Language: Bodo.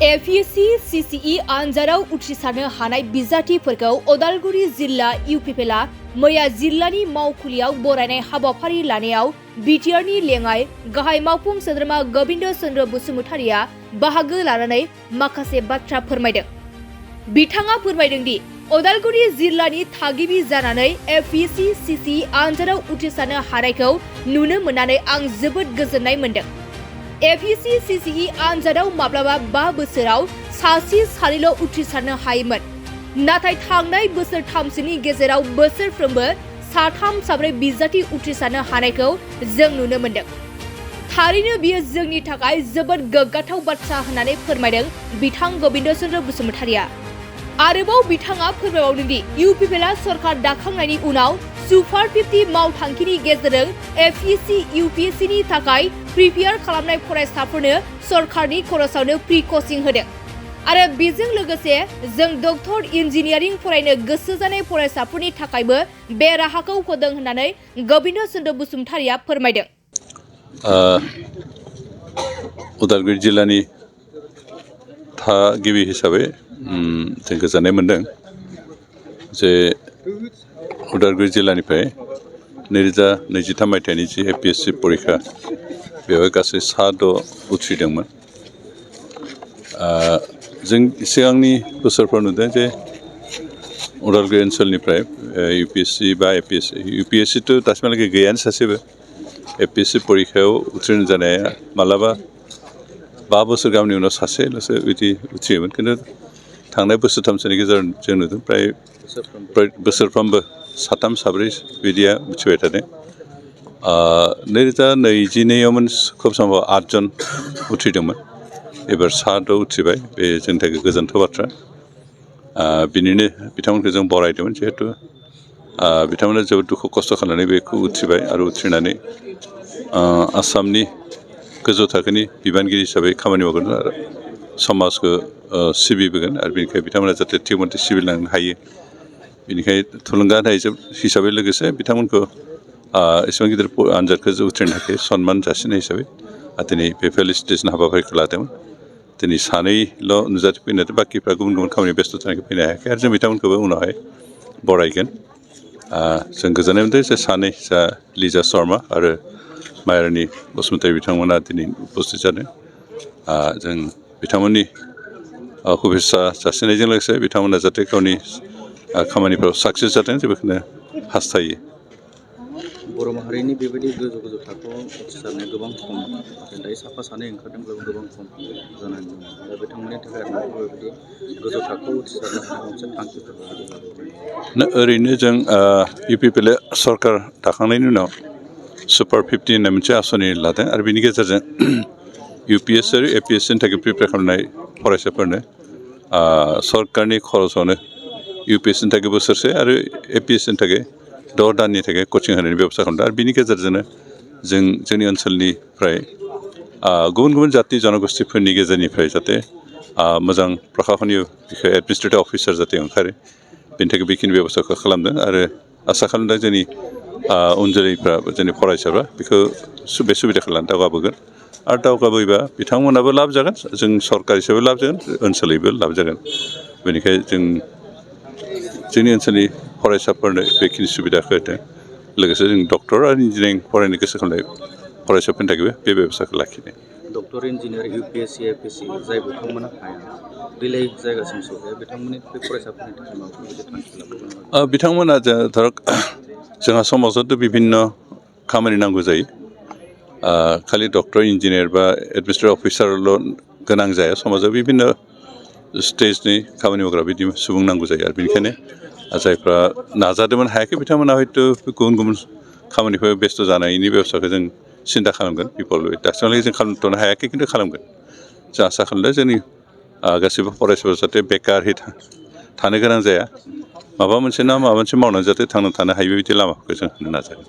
एपीएससी सीसीई आनजादाव उथ्रिसारनो हानाय बिजाथिफोरखौ उदालगुरि जिल्ला इउपिपिएलआ मैया जिल्लानि मावखुलियाव बरायनाय हाबाफारि लानायाव बिटिआरनि लेङाइ गाहाय मावफुं सोद्रोमा गोबिन्द चन्द्र बसुमतारिया बाहागो लानानै माखासे बाथ्रा फोरमायदों। बिथाङा फोरमायदों दि उदालगुरि जिल्लानि थागिबि जानानै एपीएससी सीसीई आनजादाव उथ्रिसारनो हानायखौ नुनो मोननानै आं जोबोद गोजोननाय मोनदों। एपीएससी सीसीई आनजादाव माब्लाबा 5 बोसोराव सासे सानैल' उथ्रिसारनो हायोमोन, नाथाय थांनाय बोसोरथामसोनि गेजेराव बोसोरफ्रोमबो साथाम साब्रै बिजाथि उथ्रिसारनो हानायखौ जों नुनो मोनदों। थारैनो बियो जोंनि थाखाय जोबोद गोग्गाथाव बाथ्रा होननानै फोरमायदों बिथां गोबिन्द चन्द्र बसुमतारिया। आरोबाव बिथाङा फोरमायबावदों दि इउपिपिएलआ सरकार दाखांनायनि उनाव सुपार 50 मावथांखिनि गेजेरजों एपीएससी यूपीएससीनि थाखाय प्रिपेयार खालामनाय फरायसाफोरनो सरकारनि खरसावनो फ्रि कचिं होदों आरो बेजों लोगोसे जों डक्टर इन्जिनियारिं फरायनो गोसो जानाय फरायसाफोरनि थाखायबो बे राहाखौ होदों होननानै गोबिन्द चन्द्र बसुमतारिया फोरमायदों। उदालगुरि जिल्लानि थागिबि हिसाबै जों गोजोननाय मोनदों जे उदालगुरि जिल्लानिफ्राय 2023 मायथाइनि जि एपीएससी परीक्षा बेवहाय गासै 6 उथ्रिदोंमोन। जों सिगांनि बोसोरफ्राव नुदों जे उदालगुरि ओनसोलनिफ्राय यूपीएससी बा यूपीएससी थ' दासिमहालागै गैयानो सासेबो एपीएससी परीक्षायाव उथ्रिनो जानाया मालाबा 5 बोसोर गाहामनि उनाव सासेल'सो बिदि उथ्रियोमोन, खिन्थु थांनाय बोसोरथामसोनि गेजेराव जों नुदों प्राय बोसोरफ्रोमबो साथाम साब्रै बिदिया उथ्रिबाय थादों। 2022 खोब समाव 8 जन उथ्रिदोंमोन, एबार 6 उथ्रिबाय, बे जोंनि थाखाय गोजोनथाव बाथ्रा। बिनिनो बिथांमोनखौ जों बरायदोंमोन, जिहेतु बिथांमोना जोबोद दुखु खस्थ' खालामनानै बेखौ उथ्रिबाय आरो उथ्रिनानै आसामनि गोजौ थाखोनि बिबानगिरि हिसाबै खामानि मावगोन आरो समाजखौ सिबिबोगोन, आरो बेनिखायनो बिथांमोना जाहाथे थिग मथे सिबिलांनो हायो बेनिखायनो थुलुंगा होनाय हिसाबै लोगोसे बिथांमोनखौ एसेबां गिदिर आनजादखौ उथ्रिनो थाखाय सन्मान जासिनाय हिसाबै दिनै बे फेलिसिटेसन हाबाफारिखौ लादोंमोन। दिनै 2ल' नुजाथिफैनाय, बाखिफ्रा गुबुन गुबुन खामानि बेस्थ' जानायखौ फैनो हायाखै, आरो जों बिथांमोनखौबो उनावहाय बरायगोन। जों गोजोननाय मोनदों जे 2 जा लिजा शर्मा आरो मायारानि बसुमतारी बिथांमोना दिनै उपस्थित जादों। जों बिथांमोननि शुभेच्छा जासिनायजों लोगोसे बिथांमोना जाहाथे गावनि खामानिफ्राव साक्सेस जाथों जों बेखौनो हास्थायो। बर' माहारिनि बेबायदि गोजौ गोजौ थाखोआव उथ्रिसारनाया गोबां खम, नाथाय दायो साफा सानै ओंखारदोंब्लाबो गोबां खम जानानै दङ। दा बिथांमोननि थाखाय माबाफोर बेबायदि गोजौ थाखोआव उथ्रिसारनो हानाय मोनसे थांखिफोर ओरैनो जों इउपिपिएल सरकार दाखांनायनि उनाव सुपार 50 होननाय मोनसे आसनि लादों, आरो बेनि गेजेरजों यूपीएससी आरो एपीएससीनि थाखाय प्रिपेयार खालामनाय फरायसाफोरनो सरकारनि खरसावनो यूपीएससीनि थाखाय बोसोरसे आरो एपीएससीनि थाखाय 6 दाननि थाखाय कचिं होनायनि बेबस्था खालामदों। आरो बिनि गेजेरजोंनो जोंनि ओनसोलनिफ्राय गुबुन गुबुन जाति जनगोष्ठीफोरनि गेजेरनिफ्राय जाहाथे मोजां प्रखाखनीय एडमिनिस्ट्रेटिभ अफिसार जाहाथे ओंखारो, बेनि थाखाय बेखिनि बेबस्थाखौ खालामदों, आरो आसा खालामदों जोंनि उन जोलैफ्रा, जोंनि फरायसाफ्रा बेखौ बे सुबिदाखौ लानानै दावगाबोगोन, आरो दावगाबोयोबा बिथांमोनाबो लाब जागोन, जों सरकार हिसाबै लाब जागोन, ओनसोलैबो लाब जागोन। बेनिखायनो जोंनि ओनसोलनि फरायसाफोरनो बेखिनि सुबिदाखौ होदों, लोगोसे जों डक्टर आरो इन्जिनियारिं फरायनो गोसो खालामनाय फरायसाफोरनि थाखायबो बे बेबस्थाखौ लाखिदों। डक्टर इन्जिनियार यूपीएससी एपीएससी जाय बिथांमोना हाया, रिलाय जायगासिम सौहैया, बिथांमोननि बे फरायसाफोरनि थाखाय माबाफोर बिदि थांखि लाबोगोन? बिथांमोना जोंहा समाजावथ' बिभिन्न खामानि नांगौ जायो, खालि डक्टर इन्जिनियार बा एडमिनिस्ट्रेटिभ अफिसारल' गोनां जाया, समाजाव बिभिन्न स्टेजनि खामानि मावग्रा बिदि सुबुं नांगौ जायो। आरो बेनिखायनो जायफ्रा नाजादोंमोन हायाखै बिथांमोना हयथ' गुबुन गुबुन खामानिफोर बेस्थ' जानायनि बेबस्थाखौ जों सिन्था खालामगोन। दासिमहालागै जों खालामथ'नो हायाखै, खिन्थु खालामगोन। जों आसा खालामदों जोंनि गासैबो फरायसाफोरा जाहाथे बेकारहै थानो गोनां जाया, माबा मोनसे ना माबा मोनसे मावनानै जाहाथे थांनानै थानो हायो, बेबायदि लामाफोरखौ जों होनो नाजागोन।